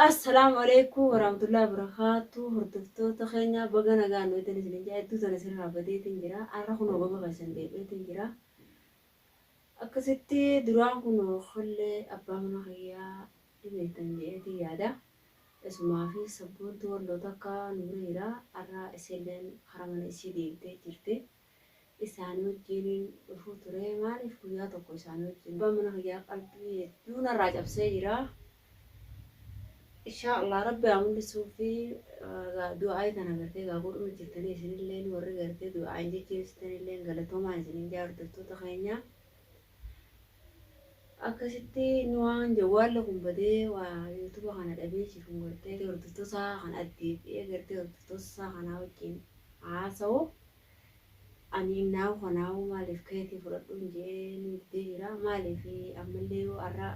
Assalaamu alaikum warahmatullahi wabarakatuh. Hordoftoota keenya, baga nagaan nu eetan isin jaa. Hedduu tana sirraa badeetiin jira. Har'a kunoo gama keessan deebi'eetiin jira. Akkasitti duraan kunoo kollee abbaa mana kiyyaa dhibeettan jedheetiin yaada. Isumaa fi sabboontu walloo takka nu bira jira. Har'a isilleen karaa mana isii deebitee jirti. Isaanii wajjiniin dhufuu ture. Maaliif guyyaa tokko isaanii wajjin? Abbaan mana kiyyaa qalbii hedduu narraa cabsee jira. Inshaa Allah Rabbi haa mul'isuu fi du'aa tana gartee gaa godhuma jirtanii, isinillee warri gartee du'aan jajjabeessitanillee galatoomaan isinin jaa, hordoftoota keenya. Akkasitti inni waan jawwaalli kun badee waa YouTube kana dhabee jiru gartee hordoftoota kan addeebi'ee gartee hordoftoota isaa kanaa wajjin haasa'u. Ani naawu kanaawu maaliif keetii fudhadhuun jee nu didee jira. Maaliif ammallee yoo har'a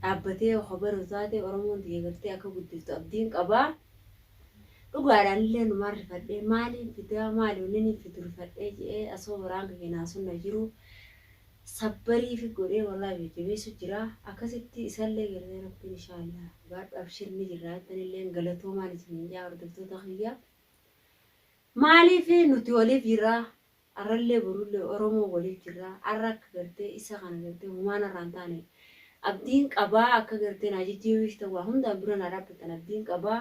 dhaabbatee kabaru taate, Oromoon tiyya gartee akka guddiftu abdiin qabaa. Dhugaadhaan illee numaan rifadhee, maaliin fidaa, maali wanni inni fidu rifadhee jee asoo baraan kiyya naasunna jiru sabbarii fi godhee wallaahi jajjabeessu jira. Akkasitti isallee gartee Rabbiin inshaallah baadhu abshir ni jirra jettanillee galatoomaan isiniin jaa, hordoftoota kiyya. Maaliif nuti waliif jirra? Arrallee borullee Oromoo waliif jirra. Arra akka gartee isa kana gartee humaan irraa hin taane abdiin qabaa, akka gartee naa jajjabeessitan, waa hundaan bira naa dhaabbattan abdiin qabaa.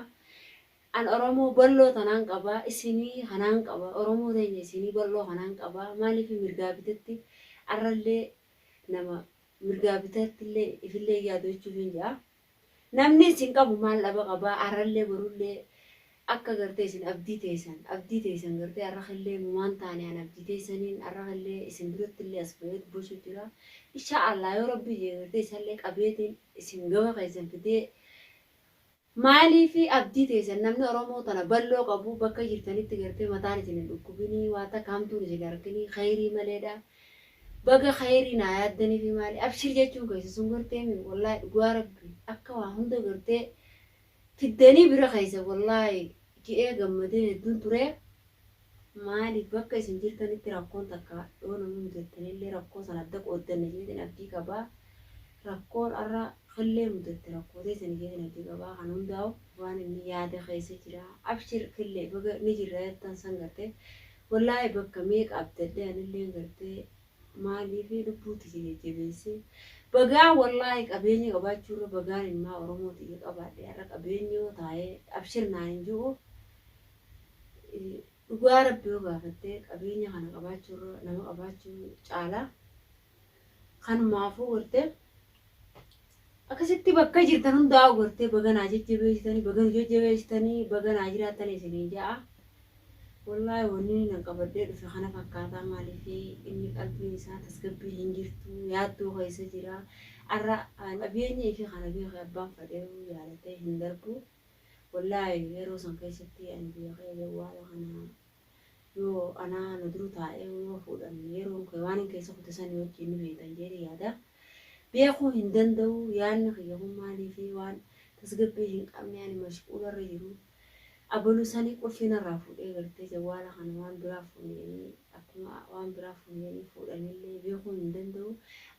An Oromoo bal'oo tanaan qabaa, isinii kanaan qaba, Oromoo teenya isinii bal'oo kanaan qabaa. Maaliif mirgaa bitatti arrallee nama mirgaa bitatti illee ifillee yaadu jechuuf hin ja'a. Namni isin qabu maal dhaba qabaa? Arrallee borullee akka gartee isin abdii teessan, abdii teessan gartee arra killee mumaan taane, an abdii teessaniin arra killee isin duratti illee as bahee dubbachuu jira. Insha Allah yoo Rabbi jee gartee isallee qabeetiin isin gama keessan fidee, maaliif abdii teessan namni Oromoo tana bal'oo qabu bakka jirtanitti gartee mataan isin hin dhukkubinii, waa takka hamtuun isin arginii, khayrii maleedha. Baga khayrii naa yaaddanii fi maali abshir jechuun keessa sun gartee mi wallaahi dhugaa Rabbi akka waa hunda gartee fiddanii bira keessa wallaahi je'ee gammadee hedduun ture. Maaliif bakka isin jirtanitti rakkoon takka yoo nama mudattanillee rakkoo sana adda qooddanna jeetiin abdii qabaa. Rakkoon arra killee mudatte rakkoo teessanii jeetiin abdii qabaa. Kan hundaa'u waan inni yaada keessa jira. Abshir killee, baga ni jirra jettan san gartee wallaahi bakka meeqa abdadhee anilleen gartee maaliif lubbuu tiyya jajjabeessee bagaa wallaahi qabeenya qabaachuurra bagaan ilmaa Oromoo tiyya qabaadhe. Har'a qabeenya yoo taa'ee abshir naan hin jiru, dhugaa Rabbi yoo gaafattee qabeenya kana qabaachuurra nama qabaachuu caala. Kanumaafuu gartee akkasitti bakka jirtan hundaa'u gartee baga naa jajjabeessitanii, baga nu jajjabeessitanii, baga naa jiraattanii isinii ja'a. Wallaahi wanni nan qabadhee dhufe kana fakkaataa. Maaliif inni qalbiin isaa tasgabbii hin jirtu, yaaddoo keessa jira. Har'a qabeenya ifii kana beekee abbaan fadhee jaalatee hin darbu. Wallaahi yeroo san keessatti ani beekee jawwaala kana yoo anaa na dura taa'ee yoo fuudhan, yeroon kee waan hin keessa kute sanii wajjin ni beektan jedhee yaada. Beekuu hin danda'u. Yaadni kiyya kun maaliif waan tasgabbii hin qabne, ani mashquularra jiru. Abalu sanii qulfii narraa fuudhee gartee jawwaala kana waan biraa fuudhanii, akkuma waan biraa fuudhanii fuudhanillee beekuu hin danda'u.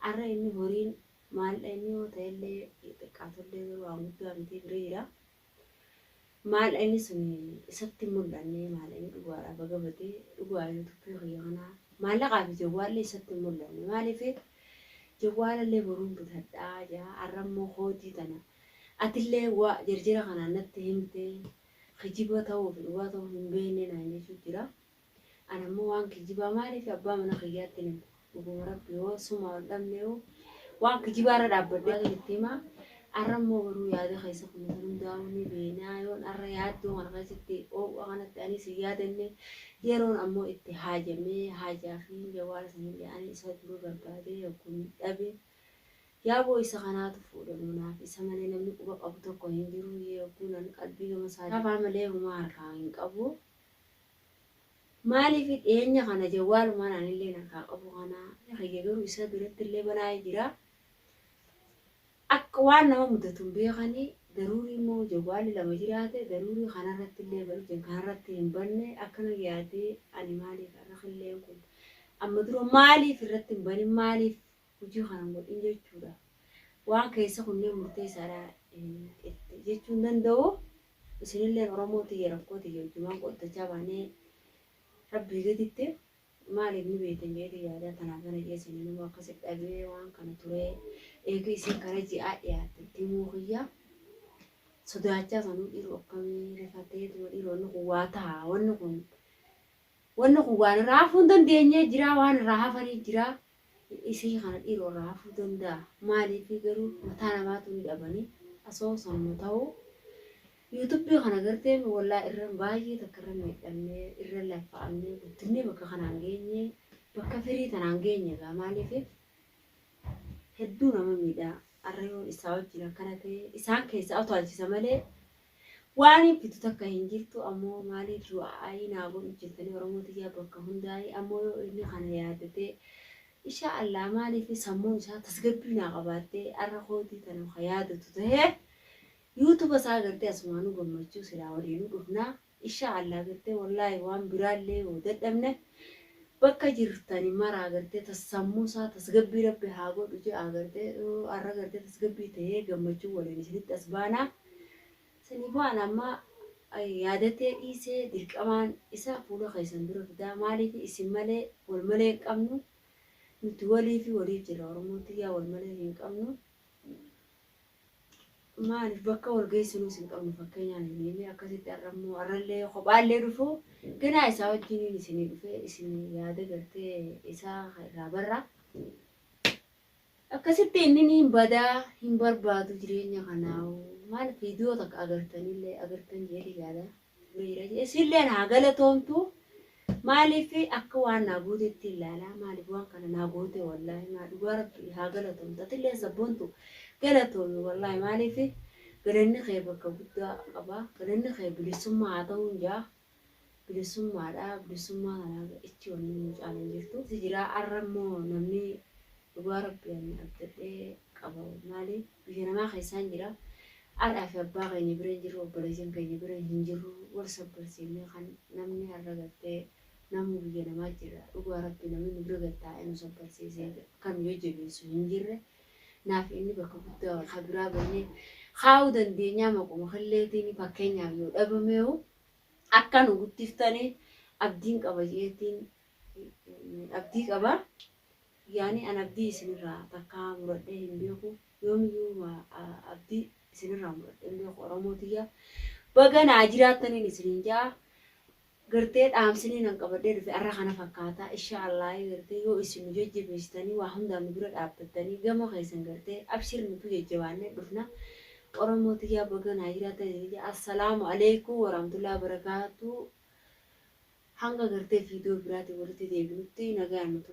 Har'a inni horiin maal inni yoo ta'ellee xiqqaatullee garuu waan guddaa miti bira jira. Maal inni sun isatti hin mul'anne, maal inni dhugaadha baga badee dhugaa YouTube kiyya kanaa maallaqaa fi jawwaallee isatti hin mul'anne. Maaliif jawwaalallee boruun bitadhaa jaa. Har'a immoo koodii tana atillee waa jarjara kanaan natti himte, kijiba ta'uu fi dhugaa ta'uu hin beekne naan jechuu jira. Ana immoo waan kijibaa maaliif abbaa mana kiyyaatti himu? Dhuguma Rabbi yoo suma ol dhabneewu waan kijibaa irra dhaabbadhee itti himaa. Har'a immoo garuu yaada keessa kun san hundaa'uu ni beeknaa. Yoon har'a yaaddoo kana keessatti oowwa kanatti anis hin yaadanne, yeroon ammoo itti haajamee haajaa fi jawwaala sanillee ani isa dura barbaadee yogguun dhabe, yaaboo isa kanaatu fuudhamu naaf, isa malee namni quba qabu tokko hin jiru. Yogguun ani qalbii gama isaa hafaa malee humaa harkaa hin qabu. Maaliif dhiyeenya kana jawwaalumaan anillee harkaa qabu kana kiyya garuu isa biratti illee banaa jira. Akka waan nama mudatu hin beekanii, daruurii immoo jawwaalli lama jiraate daruurii kanarratti illee banu, kanarratti hin banne akkana yaadee. Ani maaliif har'a killeen kun amma dura maaliif irratti hin banin, maaliif hojii kana hin godhin jechuudha. Waan keessa kunneen murteessaadha. itti jechuu hin danda'u. Isinilleen Oromoo tiyya rakkoo tiyya wajjumaan qooddachaa baanee Rabbii gaditti maaliif ni beektan jedheetiin yaadaa tanaaf tana jee isin inuma akkasi dhabee waan kana turee eega isin kara ji'aa dhiyaatte itti himuu kiyya sodaachaa sanuu dhiiroo akkamii rifateetuma dhiiroo wanni kun waa ta'a wanni kun wanni kun waan irraa hafuu hin dandeenyee jira waan irraa hafanii jira isii kana dhiiroo irraa hafuu danda'a maaliif garuu mataa namaatu ni dhabanii asoo sanuma ta'uu Youtube kana gartee wallah irra baay'ee takka irra miidhamnee irra laffa'amnee guddinee bakka kanaan geenye bakka firii tanaan geenye egaa maaliif hedduu nama miidha arra yoon isaa wajjin akkana ta'e isaan keessaa utaalchisa malee waan hin fidu takka hin jirtu ammoo maaliif du'aa'ii naa godhu jirtanii Oromoo tiyyaa bakka hundaa'ii ammoo yoo inni kana yaadatee ishaa Allah maaliif sammuun isaa tasgabbii naa qabaattee arra kootii tana ka yaadatu ta'ee Youtube isaa gartee asumaanuu gammachuu silaa waliinuu dhufnaa inshaa Allah gartee wallaahi waan biraallee yoo dadhabne bakka jirtani maraa gartee tas sammuu isaa tasgabbii rabbi haa godhu je'aa gartee arra gartee tasgabbii tahee gammachuu waliin isinitti as baanaa saniifuu an amma yaadatee dhiisee dirqamaan isa fuula keessan dura fidaa maaliif isin malee wal malee hin qabnu nuti waliifi waliif jirra Oromoo tiyyaa wal malee hin qabnu. Maaliif bakka wal geessinus hin qabnu fakkeenyaan hin hime akkasitti har'ammoo har'allee kophaallee dhufu ganaa isaa wajjiniin isinii dhufe isin yaada gartee isaa irraa barra. Akkasitti inni hin badaa hin barbaadu jireenya kanaa maal viidiyoo takka agartanillee agartan jedhee yaada. Isilleen haa galatoomtu. Maaliif akka waan naa gootetti ilaalaa maaliif waan kana naa goote wallaahi maa dhugaa rabbi haa galatoomtu atillee sabboontu galatoomi wallaahi maaliif galanni kee bakka guddaa qaba galanni kee bilisummaa haa ta'uun jaa bilisummaadha bilisummaa kanaa ichi wanni nu caalan jirtu si jira arra immoo namni dhugaa rabbi ani abdadhee qaba maaliif biyya namaa keessaan jira Haadhaa fi abbaa keenya bira hin jirru, obboleeyyan keenya bira hin jirru, wal sabbarsiifnee kan namni har'a gartee namuu biyya namaa jira. Dhugaa Rabbi namni nu bira gad taa'ee nu sabbarsiisee kan nu jajjabeessu hin jirre. Naaf inni bakka guddaa wal ka biraa bannee kaa'uu dandeenyaa maquma killeetiin fakkeenyaaf yoo dhabameehu akka nu guddiftanii abdiin qaba jeetiin abdii qaba. Yaani an abdii isinirraa takkaa muradhee hin beeku. Yoomiyyuu abdii isinirraa muradhee hin beeku Oromoo tiyya. Baga naa jiraattaniin isiniin ja'a. Gartee dhaamsinii nan qabadhee dhufe arra kana fakkaata. Insha Allah gartee yoo isin nu jajjabeessitanii waa hundaan nu bira dhaabbattanii gama keessan gartee abshir nutu jajjabaannee dhufna. Oromoo tiyyaa baga naa jiraattan isiniin ja'a. Assalaamu alaikum warahmatullahi wabarakaatu. Hanga gartee viidiyoo biraatiin walitti deebinutti nagaan nu tura.